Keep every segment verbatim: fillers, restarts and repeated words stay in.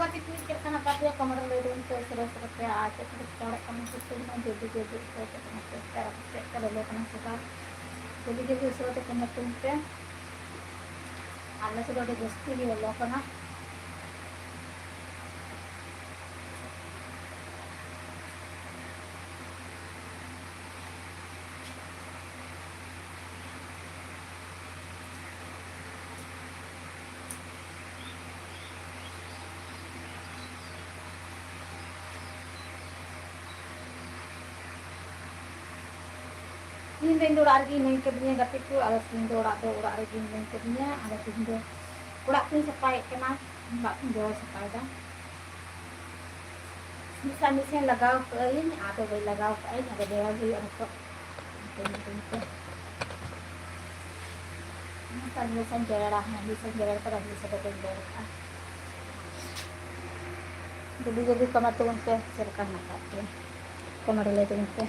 ᱜᱟᱛᱮ ᱠᱚ ᱪᱮᱫ ᱞᱮᱠᱟ ᱢᱮᱱᱟᱜ ᱟᱠᱟᱫ ᱯᱮᱭᱟ? ᱠᱚᱢᱮᱱᱴ ᱨᱮ ᱞᱟᱹᱭ ᱛᱟᱵᱚᱱ ᱯᱮ ᱩᱥᱟᱹᱨᱟ ᱩᱥᱟᱹᱨᱟ ᱛᱮ᱾ ᱟᱨ ᱪᱮᱫ ᱠᱚᱯᱮ ᱪᱤᱠᱟᱹ ᱵᱟᱲᱟᱭᱮᱫ ᱠᱟᱱᱟ? ᱥᱤᱛᱩᱝ ᱢᱟ ᱡᱚᱞᱫᱤ ᱡᱚᱞᱫᱤ ᱩᱥᱟᱹᱨᱟ ᱛᱮ ᱠᱚᱢᱮᱱᱴ ᱯᱮ᱾ ᱟᱨ ᱟᱯᱮ ᱥᱮᱫ ᱪᱮᱫ ᱞᱮᱠᱟ ᱞᱚᱞᱚ ᱠᱟᱱᱟ ᱥᱮ ᱵᱟᱝ? ᱡᱚᱞᱫᱤ ᱡᱚᱞᱫᱤ ᱩᱥᱟᱹᱨᱟ ᱛᱮ ᱠᱚᱢᱮᱱᱴ ᱛᱟᱵᱚᱱ ᱯᱮ᱾ ᱟᱞᱮ ᱥᱮᱫ ᱫᱚ ᱟᱹᱰᱤ ᱡᱟᱹᱥᱛᱤ ᱜᱮ ᱞᱚᱞᱚ ᱠᱟᱱᱟ᱾ ᱛᱤᱦᱤᱧ ᱫᱚ ᱤᱧ ᱫᱚ ᱚᱲᱟᱜ ᱨᱮᱜᱮ ᱦᱤᱱᱟᱹᱧ ᱠᱟᱹᱫᱤᱧᱟ ᱜᱟᱛᱮ ᱠᱚ, ᱟᱫᱚ ᱛᱤᱦᱤᱧ ᱫᱚ ᱚᱲᱟᱜ ᱫᱚ ᱚᱲᱟᱜ ᱨᱮᱜᱮ ᱦᱤᱱᱟᱹᱧ ᱠᱟᱹᱫᱤᱧᱟ᱾ ᱟᱫᱚ ᱛᱤᱦᱤᱧ ᱫᱚ ᱚᱲᱟᱜ ᱠᱚᱧ ᱥᱟᱯᱷᱟᱭᱮᱫ ᱠᱟᱱᱟ, ᱚᱲᱟᱜ ᱠᱚᱧ ᱡᱮᱨᱮᱲ ᱥᱟᱯᱷᱟᱭᱮᱫᱟ᱾ ᱢᱤᱫ ᱥᱟᱶ ᱢᱤᱫ ᱥᱮᱱ ᱞᱟᱜᱟᱣ ᱠᱟᱜ ᱟᱹᱧ, ᱟᱫᱚ ᱵᱟᱹᱧ ᱞᱟᱜᱟᱣ ᱠᱟᱜ ᱟᱹᱧ, ᱟᱫᱚ ᱡᱮᱨᱮᱲ ᱦᱩᱭᱩᱜᱼᱟ ᱱᱤᱛᱚᱜ᱾ ᱢᱤᱫ ᱥᱮᱱ ᱡᱮᱨᱮᱲᱟ, ᱢᱤᱫ ᱥᱮᱱ ᱡᱮᱨᱮᱲ ᱠᱟᱫᱟ, ᱢᱤᱫ ᱥᱮᱱ ᱫᱚ ᱵᱟᱹᱧ ᱡᱮᱨᱮᱲ ᱠᱟᱜᱼᱟ᱾ ᱡᱚᱞᱫᱤ ᱡᱚᱞᱫᱤ ᱠᱚᱢᱮᱱᱴ ᱛᱟᱵᱚᱱ ᱯᱮ, ᱪᱮᱫ ᱞᱮᱠᱟ ᱦᱮᱱᱟᱜ ᱟᱠᱟᱫ ᱯᱮᱭᱟ? ᱠᱚᱢᱮᱱᱴ ᱨᱮ ᱞᱟᱹᱭ ᱛᱟᱵᱚᱱ ᱯᱮ᱾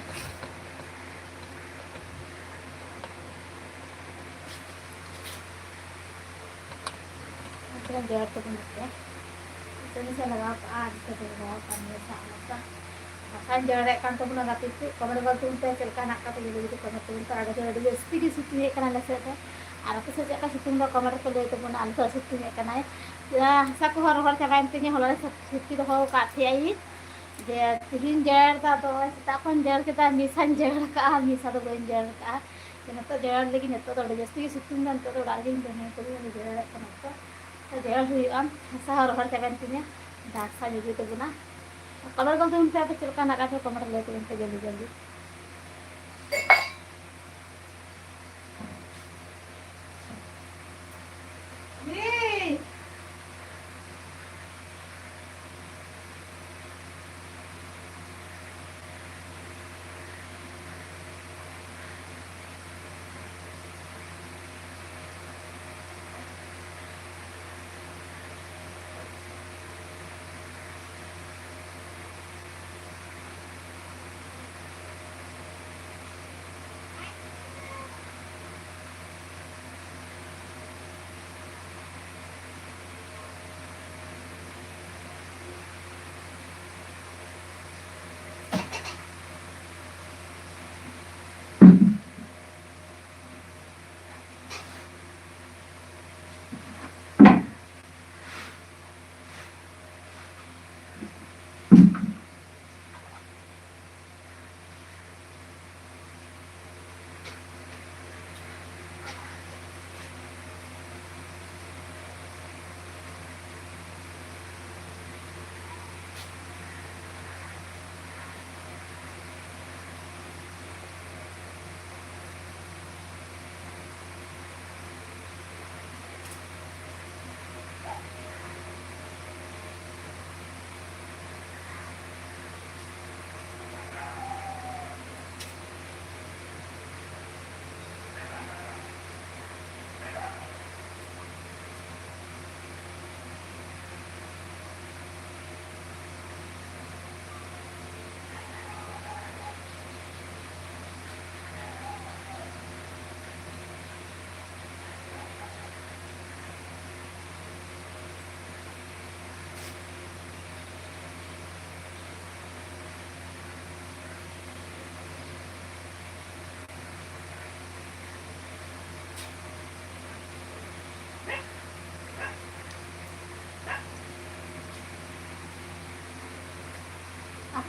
ᱡᱮᱨᱮᱲ ᱛᱟᱵᱚᱱ ᱯᱮ᱾ ᱡᱚᱛᱚ ᱜᱮ ᱞᱟᱜᱟᱣ ᱠᱟᱜᱼᱟ, ᱟᱨ ᱡᱚᱛᱚ ᱜᱮ ᱞᱟᱜᱟᱣ ᱠᱟᱜᱼᱟ, ᱱᱤᱭᱟᱹ ᱥᱟᱜ ᱱᱚᱝᱠᱟ᱾ ᱵᱟᱠᱷᱟᱱ ᱡᱮᱨᱮᱲᱮᱫ ᱠᱟᱱ ᱛᱟᱵᱚᱱᱟ ᱜᱟᱛᱮ ᱠᱚ, ᱠᱚᱢᱮᱱᱴ ᱜᱚᱫ ᱛᱟᱵᱚᱱ ᱯᱮ ᱪᱮᱫ ᱞᱮᱠᱟ ᱦᱮᱱᱟᱜ ᱟᱠᱟᱫ ᱯᱮᱭᱟ, ᱡᱩᱫᱤ ᱠᱚᱢᱮᱱᱴ ᱛᱟᱵᱚᱱ ᱯᱮ᱾ ᱟᱞᱮ ᱫᱚ ᱟᱹᱰᱤ ᱡᱟᱹᱥᱛᱤ ᱜᱮ ᱥᱤᱛᱩᱝ ᱮᱫ ᱠᱟᱱᱟ ᱟᱞᱮ ᱥᱮᱫ ᱫᱚ᱾ ᱟᱨ ᱟᱯᱮ ᱥᱮᱫ ᱪᱮᱫ ᱞᱮᱠᱟ ᱥᱤᱛᱩᱝ ᱫᱚ ᱠᱚᱢᱮᱱᱴ ᱨᱮᱯᱮ ᱞᱟᱹᱭ ᱛᱟᱵᱚᱱᱟ᱾ ᱟᱞᱮ ᱫᱚ ᱥᱤᱛᱩᱝ ᱮᱫ ᱠᱟᱱᱟᱭ, ᱦᱟᱥᱟ ᱠᱚᱦᱚᱸ ᱨᱚᱦᱚᱲ ᱪᱟᱵᱟᱭᱮᱱ ᱛᱤᱧᱟᱹ, ᱦᱚᱞᱟ ᱨᱮ ᱥᱟᱹᱠᱷᱤ ᱫᱚᱦᱚ ᱟᱠᱟᱫ ᱛᱟᱦᱮᱸᱜ ᱤᱧ᱾ ᱡᱮ ᱛᱤᱦᱤᱧ ᱡᱮᱨᱮᱲ ᱫᱟ, ᱟᱫᱚ ᱥᱮᱛᱟᱜ ᱠᱷᱚᱱ ᱡᱮᱨᱮᱲ ᱠᱮᱫᱟ, ᱢᱤᱫ ᱥᱟᱧ ᱡᱮᱨᱮᱲ ᱠᱟᱜᱼᱟ, ᱢᱤᱫ ᱥᱟ ᱫᱚ ᱵᱟᱹᱧ ᱡᱮᱨᱮᱲ ᱠᱟᱜᱼᱟ᱾ ᱡᱮ ᱱᱤᱛᱚᱜ ᱡᱮᱨᱮᱲ ᱞᱟᱹᱜᱤᱫ, ᱱᱤᱛᱚᱜ ᱫᱚ ᱟᱹᱰᱤ ᱡᱟᱹᱥᱛᱤ ᱜᱮ ᱥᱤᱛᱩᱝ ᱫᱟ, ᱱᱤᱛᱚᱜ ᱫᱚ ᱚᱲᱟᱜ ᱨᱮᱜᱮᱧ ᱛᱟᱦᱮᱸ ᱠᱟᱱᱟ, ᱡᱮᱨᱮᱲᱮᱫ ᱠᱟᱱᱟ ᱛᱚ᱾ ᱛᱚ ᱡᱮᱨᱮᱲ ᱦᱩᱭᱩᱜᱼᱟ, ᱦᱟᱥᱟ ᱦᱚᱸ ᱨᱚᱦᱚᱲ ᱪᱟᱵᱟᱭᱮᱱ ᱛᱤᱧᱟ, ᱫᱟᱜ ᱥᱟᱡ ᱤᱫᱤ ᱛᱟᱵᱚᱱᱟ᱾ ᱠᱚᱢᱮᱱᱴ ᱜᱚᱫ ᱛᱟᱵᱚᱱ ᱯᱮ, ᱟᱯᱮ ᱪᱮᱫ ᱞᱮᱠᱟ ᱦᱮᱱᱟᱜ ᱟᱠᱟᱫ ᱯᱮᱭᱟ, ᱠᱚᱢᱮᱱᱴ ᱨᱮ ᱞᱟᱹᱭ ᱛᱟᱵᱚᱱ ᱯᱮ ᱡᱚᱞᱫᱤ ᱡᱚᱞᱫᱤ᱾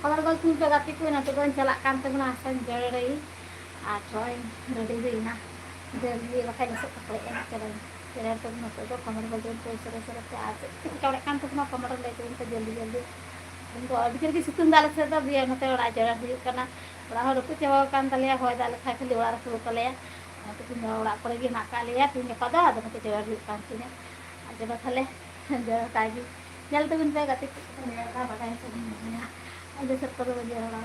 ᱠᱷᱚᱵᱚᱨ ᱵᱚᱞ ᱛᱤᱧ ᱯᱮ ᱜᱟᱛᱮ ᱠᱚ, ᱱᱤᱛᱚᱜ ᱫᱚᱧ ᱪᱟᱞᱟᱜ ᱠᱟᱱ ᱛᱟᱵᱚᱱᱟ ᱟᱥᱟᱧ ᱡᱚᱲᱟᱭ᱾ ᱟᱨ ᱛᱷᱚᱲᱟᱧ ᱨᱮᱰᱤ ᱦᱩᱭᱱᱟ, ᱡᱚᱞᱫᱤ ᱵᱟᱠᱷᱟᱡ ᱞᱚᱥᱚᱫ ᱠᱟᱯᱲᱟᱜ ᱮᱱᱟ ᱪᱮᱞᱮᱧ᱾ ᱪᱮᱞᱮᱧ ᱛᱟᱵᱚᱱ ᱱᱤᱛᱚᱜ ᱫᱚ ᱠᱷᱚᱵᱚᱨ ᱵᱚᱞ ᱛᱤᱧ ᱯᱮ ᱥᱚᱨᱮ ᱥᱚᱨᱮ ᱛᱮ᱾ ᱟᱨ ᱪᱮᱫ ᱠᱚ ᱪᱤᱠᱟ ᱵᱟᱲᱟᱜ ᱠᱟᱱ ᱛᱟᱵᱚᱱᱟ ᱠᱚᱢᱮᱱᱴ ᱨᱮ ᱞᱟᱹᱭ ᱛᱟᱵᱚᱱ ᱯᱮ ᱡᱚᱞᱫᱤ ᱡᱚᱞᱫᱤ᱾ ᱛᱮᱦᱮᱧ ᱫᱚ ᱟᱹᱰᱤ ᱡᱳᱨ ᱜᱮ ᱥᱤᱛᱩᱝ ᱫᱟ ᱟᱞᱮ ᱥᱮᱫ ᱫᱚ, ᱫᱤᱭᱮ ᱱᱚᱛᱮ ᱚᱲᱟᱜ ᱡᱚᱲᱟ ᱦᱩᱭᱩᱜ ᱠᱟᱱᱟ᱾ ᱚᱲᱟᱜ ᱦᱚᱸ ᱨᱟᱹᱯᱩᱫ ᱪᱟᱵᱟᱣ ᱟᱠᱟᱱ ᱛᱟᱞᱮᱭᱟ, ᱦᱚᱭ ᱫᱟᱜ ᱞᱮᱠᱷᱟᱡ ᱠᱷᱟᱹᱞᱤ ᱚᱲᱟᱜ ᱨᱟᱹᱯᱩᱫ ᱛᱟᱞᱮᱭᱟ᱾ ᱚᱱᱟᱛᱮ ᱛᱮᱦᱮᱧ ᱫᱚ ᱚᱲᱟᱜ ᱠᱚᱨᱮ ᱜᱮ ᱦᱮᱱᱟᱜ ᱟᱠᱟᱫ ᱞᱮᱭᱟ ᱛᱮᱦᱮᱧ ᱜᱟᱯᱟ ᱫᱚ, ᱟᱫᱚ ᱱᱚᱛᱮ ᱡᱚᱲᱟ ᱦᱩᱭᱩᱜ ᱠᱟᱱ ᱛᱤᱧᱟᱹ᱾ ᱟᱨ ᱪᱚᱞᱚ ᱛᱟᱦᱞᱮ ᱡᱚᱲᱟ ᱠᱟᱜ ᱜᱮ᱾ ᱧᱮᱞ ᱛᱟᱵᱚᱱ ᱯᱮ ᱜᱟᱛᱮ ᱠᱚ, ᱧᱮᱞ ᱠᱟᱜ ᱵᱟᱰᱟᱭ ᱛᱟᱵᱚᱱ ᱯᱮ᱾ ᱟᱫᱚ ᱥᱚᱠᱛᱚ ᱫᱚ ᱵᱟᱹᱧ ᱨᱚᱲᱟ᱾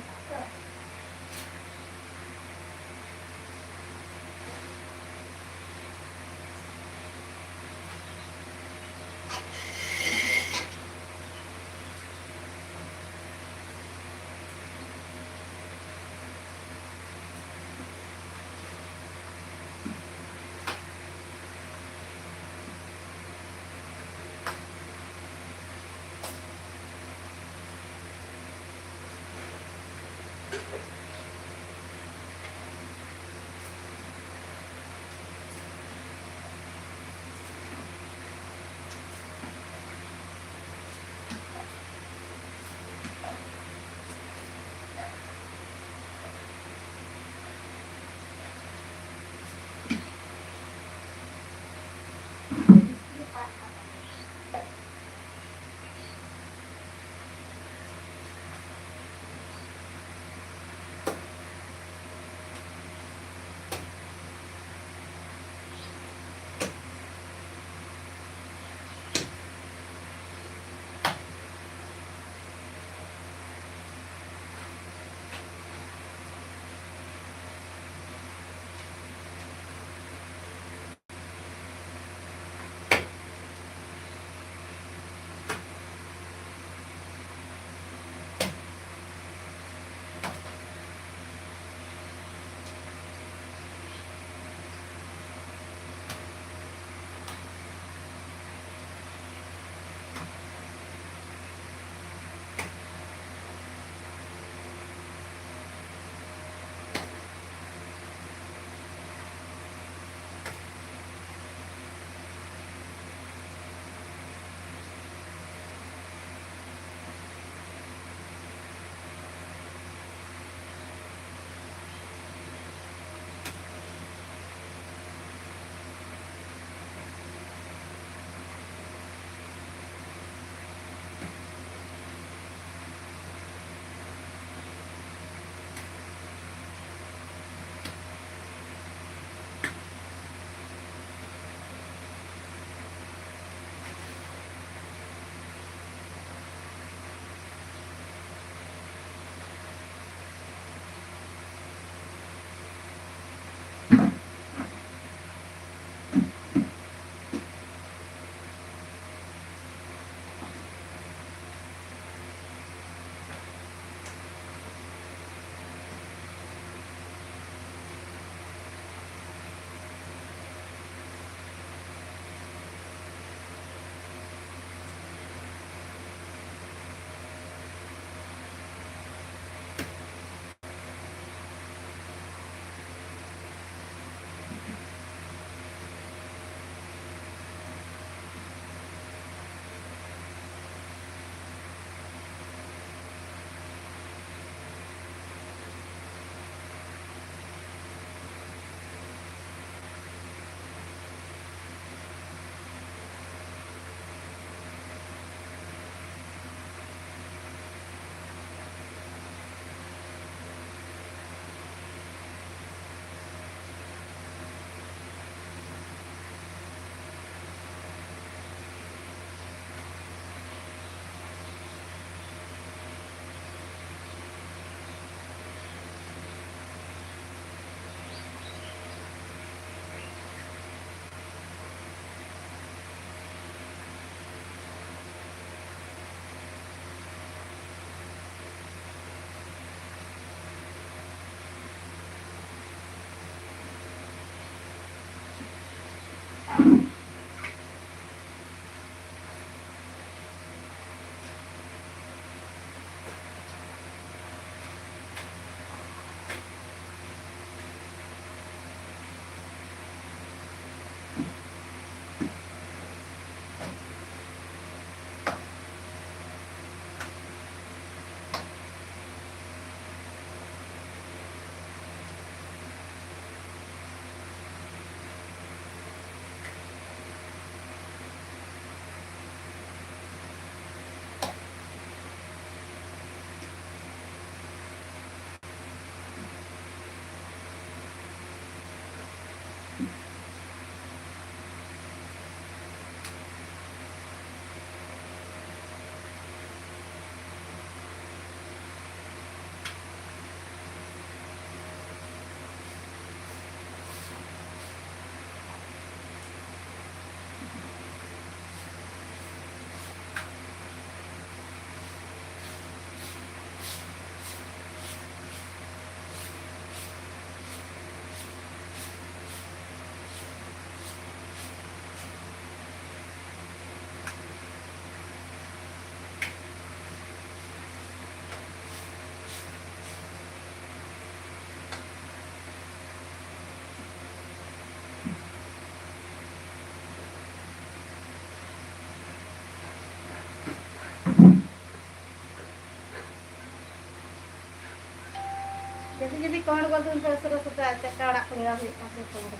ᱦᱚᱲ ᱠᱚ ᱫᱩᱧ ᱯᱮ ᱥᱩᱨ ᱥᱩᱨ ᱛᱮ ᱪᱮᱫ ᱞᱮᱠᱟ ᱚᱲᱟᱜ ᱠᱚ ᱧᱮᱞ ᱦᱩᱭᱩᱜ ᱠᱟᱱ ᱛᱟᱠᱚᱣᱟ᱾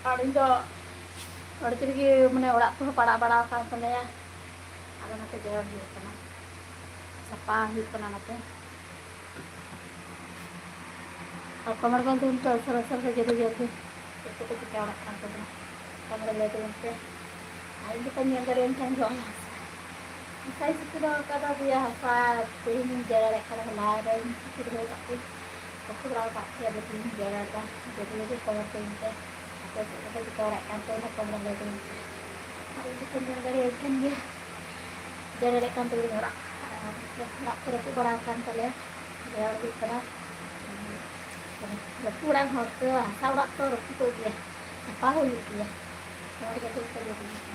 ᱟᱨ ᱤᱧ ᱫᱚ ᱟᱹᱰᱤ ᱡᱳᱨ ᱜᱮ, ᱢᱟᱱᱮ, ᱚᱲᱟᱜ ᱠᱚᱦᱚᱸ ᱯᱟᱲᱟᱜ ᱵᱟᱲᱟ ᱟᱠᱟᱱ ᱛᱟᱞᱮᱭᱟ᱾ ᱟᱫᱚ ᱚᱱᱟᱛᱮ ᱡᱮᱨᱮᱲ ᱦᱩᱭᱩᱜ ᱠᱟᱱᱟ, ᱥᱟᱯᱟ ᱦᱩᱭᱩᱜ ᱠᱟᱱᱟ ᱚᱱᱟᱛᱮ᱾ ᱟᱨ ᱠᱚᱢᱚᱞ ᱜᱚᱸᱡᱽ ᱫᱚ ᱱᱤᱛᱚᱜ ᱥᱚᱨᱚ ᱥᱚᱨᱚ ᱡᱮᱨᱮᱲ ᱜᱮᱭᱟ ᱠᱤ? ᱪᱮᱫ ᱠᱚᱯᱮ ᱪᱤᱠᱟᱹ ᱵᱟᱲᱟᱜ ᱠᱟᱱ ᱛᱟᱵᱚᱱᱟ? ᱠᱚᱢᱚᱞ ᱞᱟᱹᱭ ᱛᱟᱵᱚᱱ ᱯᱮ᱾ ᱟᱨ ᱤᱧ ᱫᱚᱠᱚ ᱧᱮᱞ ᱫᱟᱲᱮᱭᱟᱹᱧ ᱠᱷᱟᱱ ᱜᱮ ᱚᱱᱟ ᱦᱟᱥᱟ᱾ ᱦᱟᱥᱟᱭ ᱥᱤᱯᱤ ᱫᱚᱦᱚ ᱠᱟᱫᱟ, ᱫᱤᱭᱮ ᱦᱟᱥᱟ ᱛᱮᱦᱮᱧ ᱤᱧ ᱡᱮᱨᱮᱲᱮᱫ ᱠᱟᱱᱟ, ᱦᱚᱞᱟ ᱨᱮᱧ ᱥᱤᱯᱤ ᱫᱚᱦᱚ ᱠᱟᱜ ᱛᱮ ᱵᱟᱠᱚ ᱵᱮᱲᱟᱣ ᱠᱟᱜ ᱛᱮ ᱟᱫᱚ ᱛᱮᱦᱮᱧ ᱡᱮᱨᱮᱲ ᱫᱟ᱾ ᱡᱚᱛᱚ ᱜᱮ ᱠᱚᱢᱚᱞ ᱛᱮ ᱤᱧ ᱛᱮ᱾ ᱟᱯᱮ ᱪᱮᱫ ᱠᱚᱯᱮ ᱪᱤᱠᱟᱹ ᱵᱟᱲᱟᱜ ᱠᱟᱱ ᱛᱮ ᱚᱱᱟ ᱠᱚᱢᱚᱞ ᱞᱟᱹᱭ ᱛᱟᱵᱚᱱ ᱯᱮ᱾ ᱟᱨ ᱤᱧ ᱫᱚᱠᱚ ᱧᱮᱞ ᱫᱟᱲᱮᱭᱟᱹᱧ ᱠᱷᱟᱱ ᱜᱮ᱾ ᱡᱮᱨᱮᱲᱮᱫ ᱠᱟᱱ ᱛᱟᱞᱮᱭᱟ ᱚᱲᱟᱜ, ᱟᱨ ᱚᱲᱟᱜ ᱠᱚ ᱨᱟᱹᱯᱩᱫ ᱵᱟᱲᱟ ᱟᱠᱟᱱ ᱛᱟᱞᱮᱭᱟ, ᱡᱮᱨᱮᱲ ᱦᱩᱭᱩᱜ ᱠᱟᱱᱟ᱾ ᱨᱟᱹᱯᱩᱫ ᱚᱲᱟᱜ ᱦᱚᱲ ᱛᱚ, ᱦᱟᱥᱟ ᱚᱲᱟᱜ ᱛᱚ ᱨᱟᱹᱯᱩᱫᱚᱜ ᱜᱮᱭᱟ, ᱥᱟᱯᱷᱟ ᱦᱚᱸ ᱦᱩᱭᱩᱜ ᱜᱮᱭᱟ᱾ ᱦᱚᱲ ᱠᱟᱹᱴᱤᱡ ᱠᱚ ᱨᱟᱹᱯᱩᱫ ᱜᱮᱭᱟ᱾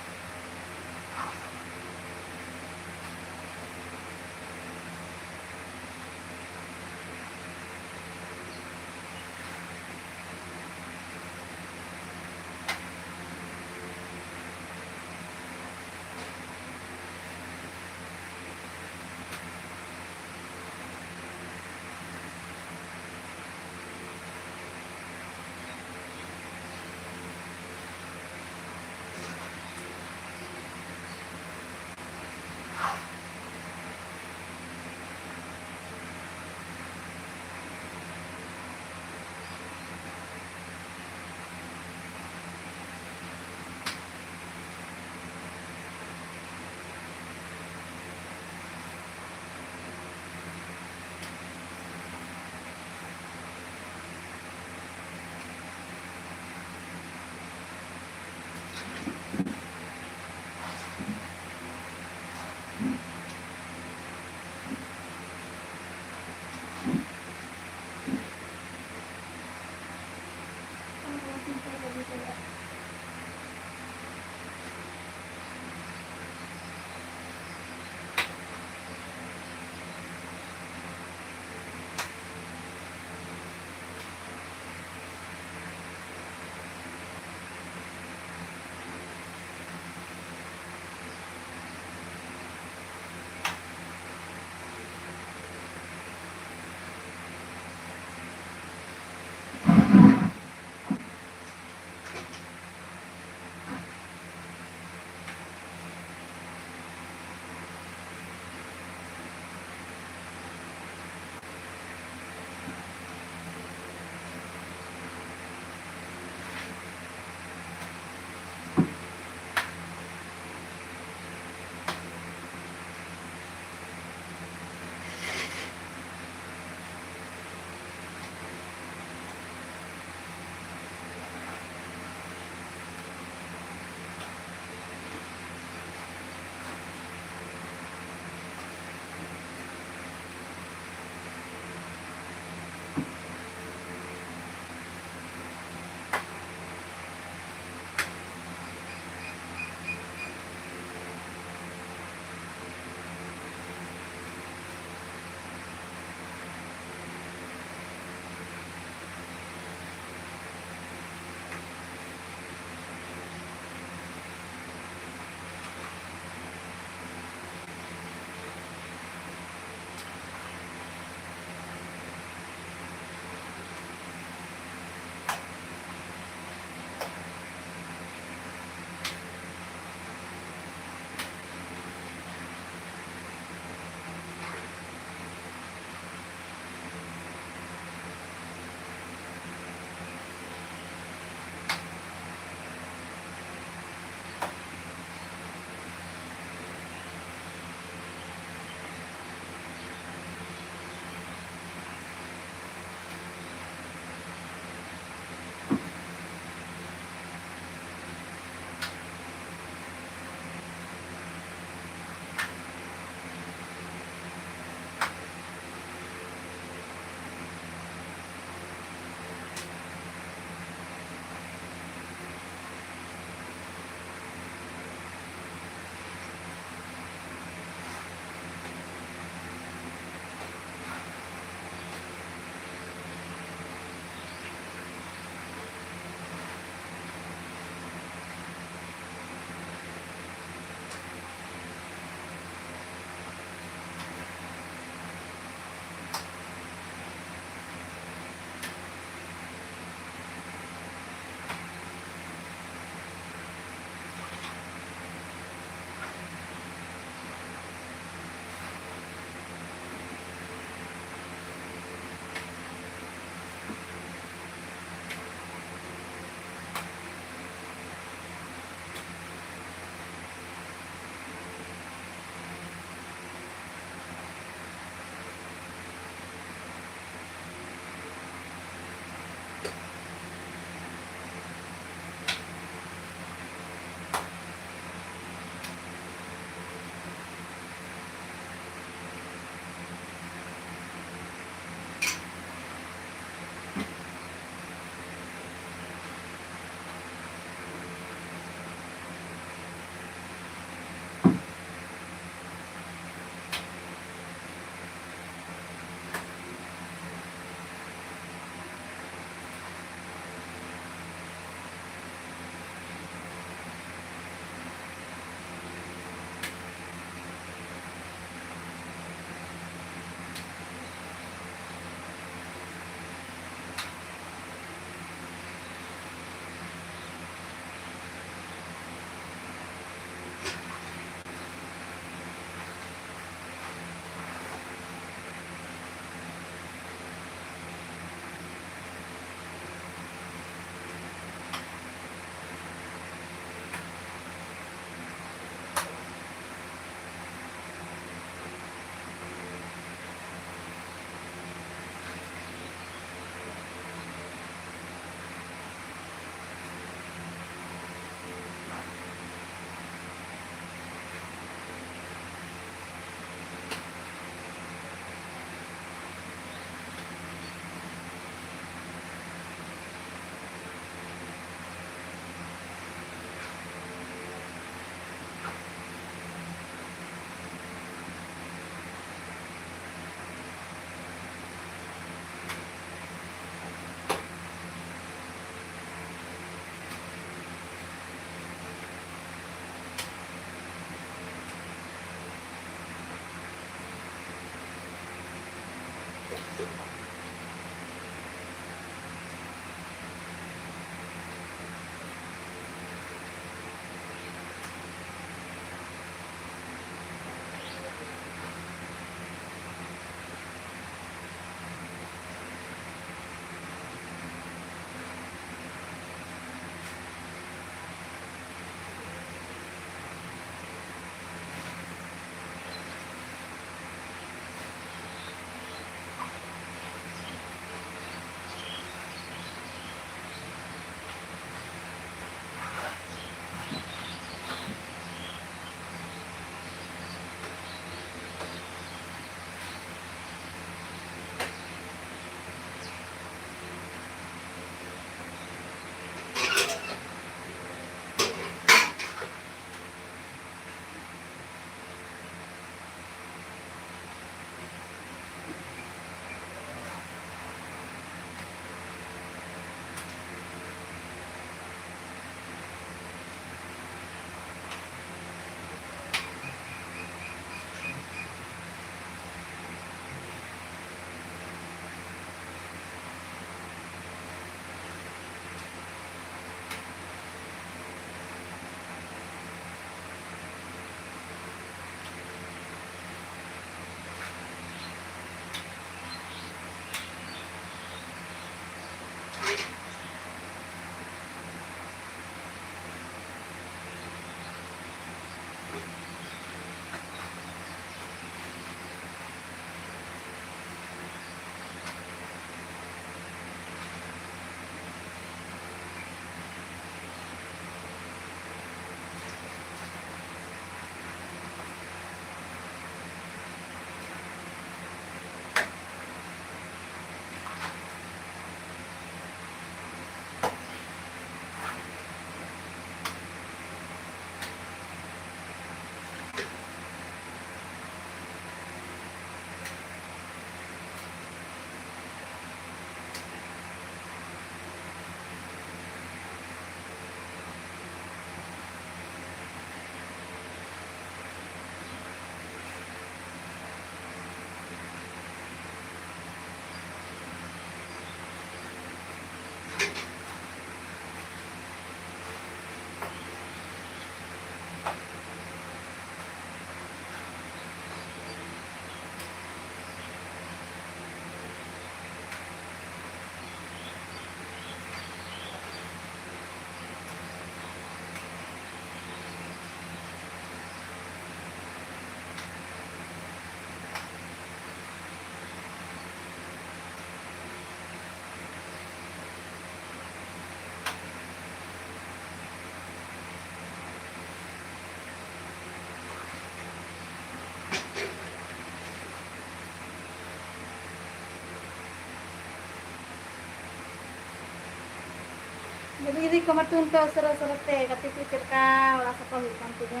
ᱡᱚᱞᱫᱤ ᱡᱚᱞᱫᱤ ᱠᱚᱢᱮᱱᱴ ᱛᱟᱵᱚᱱ ᱯᱮ, ᱩᱥᱟᱹᱨᱟ ᱩᱥᱟᱹᱨᱟ ᱛᱮ, ᱜᱟᱛᱮ ᱠᱚ, ᱪᱮᱫ ᱞᱮᱠᱟ ᱚᱲᱟᱜ ᱥᱟᱯᱷᱟ ᱦᱩᱭᱩᱜ ᱠᱟᱱ ᱛᱤᱧᱟᱹ,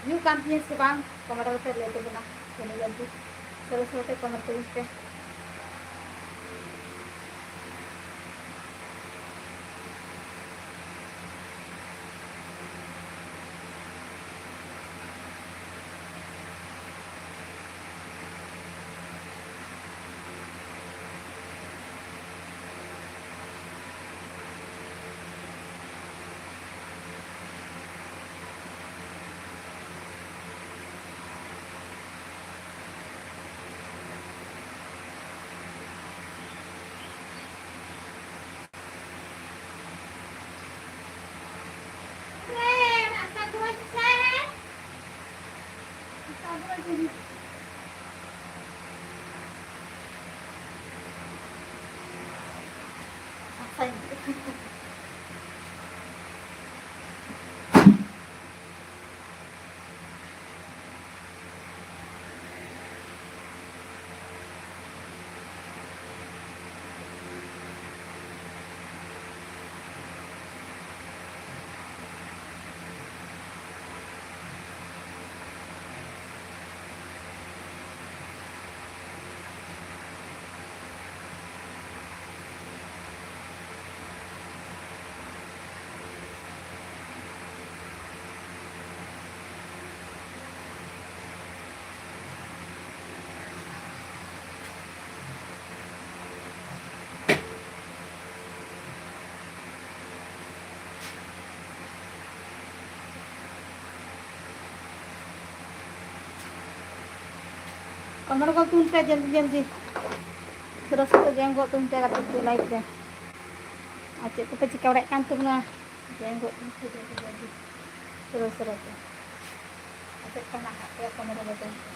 ᱦᱩᱭᱩᱜ ᱠᱟᱱ ᱛᱤᱧᱟᱹ ᱥᱮ ᱵᱟᱝ, ᱠᱚᱢᱮᱱᱴ ᱠᱟᱛᱮ ᱞᱟᱹᱭ ᱛᱟᱵᱚᱱᱟ᱾ ᱡᱚᱞᱫᱤ ᱡᱚᱞᱫᱤ ᱩᱥᱟᱹᱨᱟ ᱩᱥᱟᱹᱨᱟ ᱛᱮ ᱠᱚᱢᱮᱱᱴ ᱛᱟᱵᱚᱱ ᱯᱮ᱾ ᱠᱚᱢᱮᱱᱴ ᱜᱚᱫ ᱛᱟᱵᱚᱱ ᱯᱮ ᱡᱚᱞᱫᱤ ᱡᱚᱞᱫᱤ᱾ ᱨᱟᱹᱥᱠᱟᱹ ᱜᱮ ᱮᱢ ᱜᱚᱫ ᱛᱟᱵᱚᱱ ᱯᱮ ᱜᱟᱛᱮ ᱠᱚ, ᱞᱟᱭᱤᱠ ᱨᱮ᱾ ᱟᱨ ᱪᱮᱫ ᱠᱚᱯᱮ ᱪᱤᱠᱟᱹ ᱵᱟᱲᱟᱭᱮᱫ ᱠᱟᱱ ᱛᱟᱵᱚᱱᱟ? ᱡᱚᱭᱮᱱ ᱜᱚᱫ ᱛᱟᱵᱚᱱ ᱯᱮ ᱡᱚᱞᱫᱤ ᱡᱚᱞᱫᱤ, ᱩᱥᱟᱹᱨᱟ ᱩᱥᱟᱹᱨᱟ ᱛᱮ᱾ ᱟᱨ ᱪᱮᱫ ᱠᱚ ᱱᱟᱦᱟᱜ ᱯᱮ ᱠᱚᱢᱮᱱᱴ ᱜᱚᱫ ᱛᱟᱵᱚᱱ ᱯᱮ᱾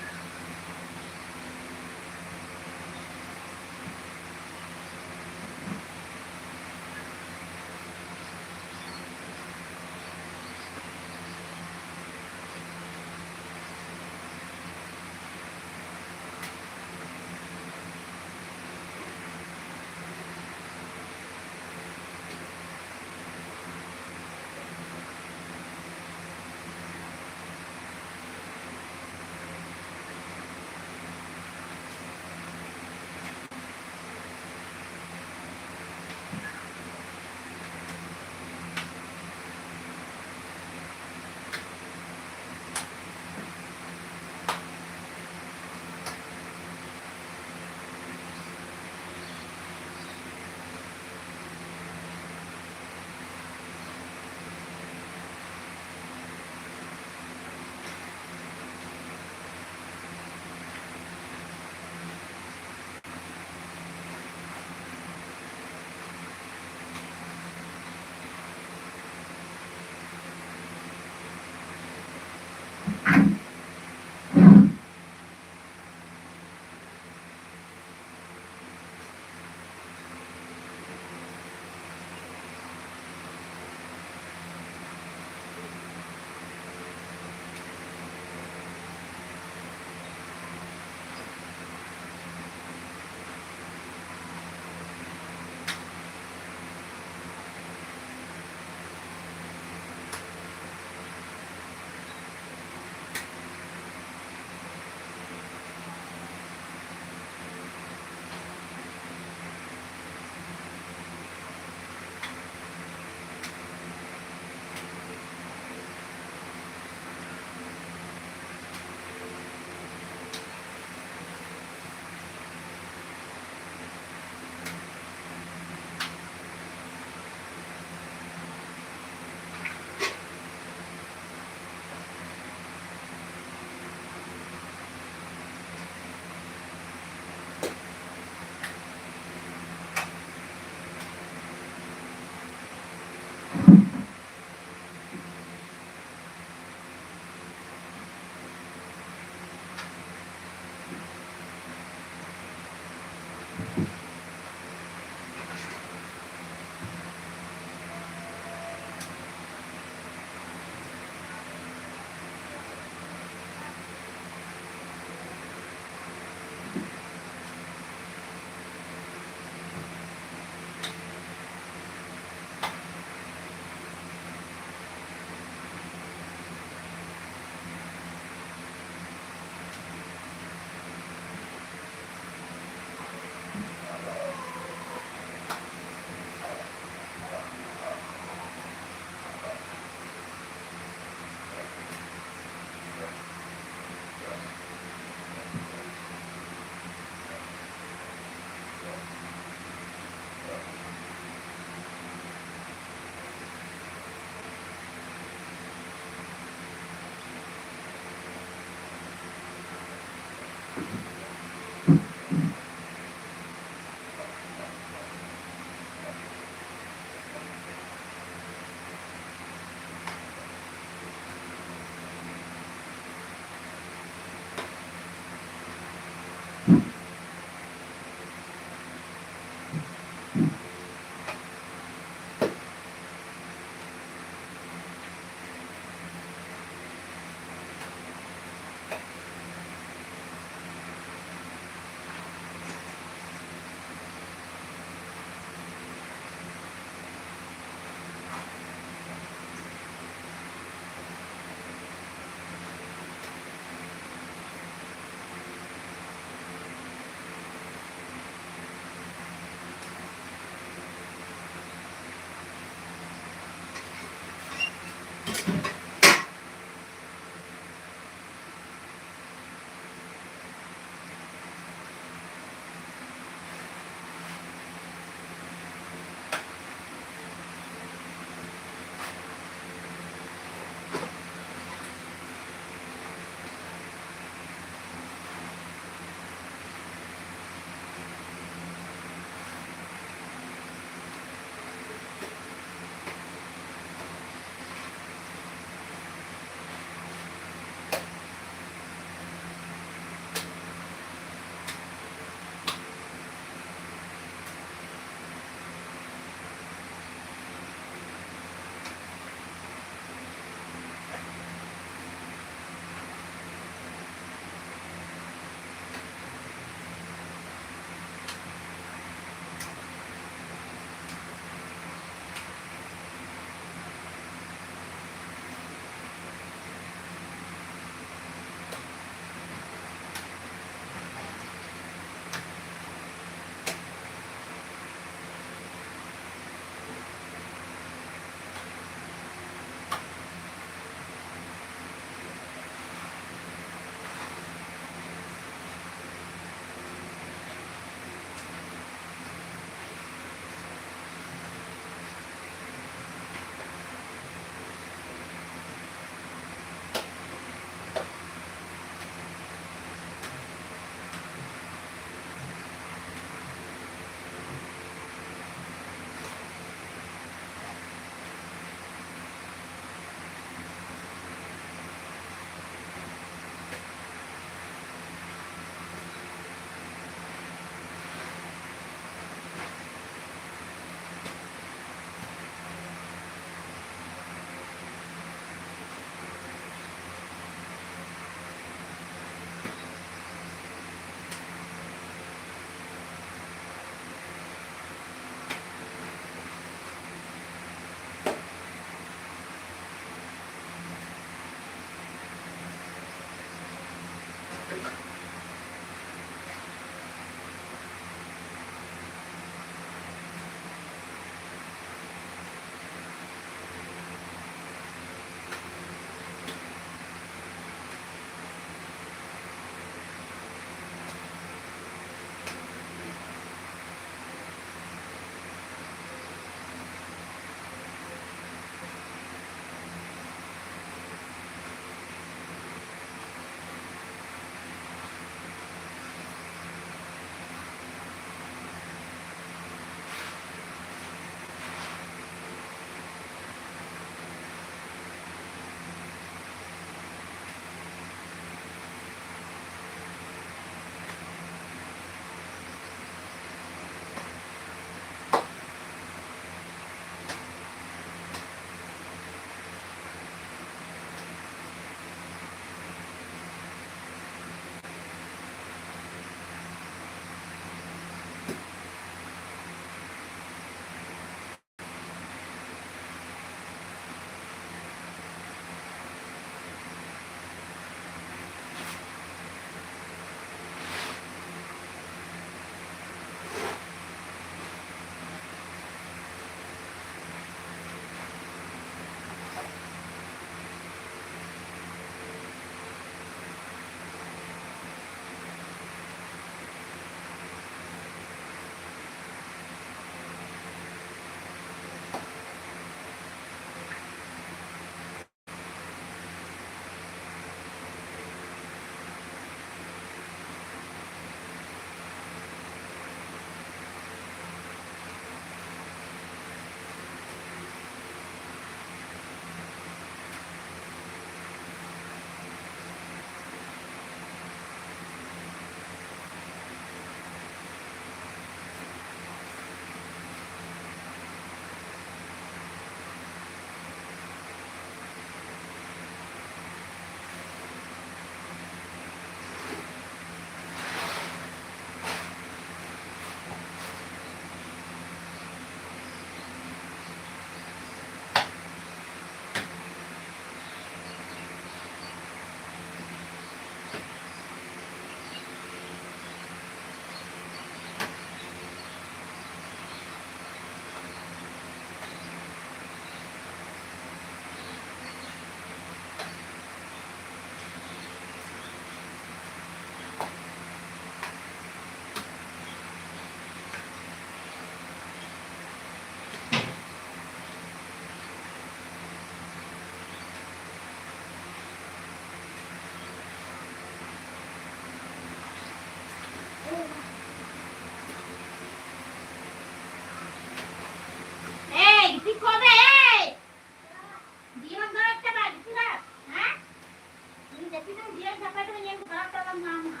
ᱡᱟᱹᱯᱤᱫ ᱫᱚ ᱡᱤᱭᱚᱱ ᱪᱟᱯᱟ ᱫᱚ ᱧᱮᱞ ᱫᱚ ᱵᱟᱨ ᱛᱟᱞᱟᱝ ᱢᱟ ᱟᱢ ᱦᱟᱸᱜ᱾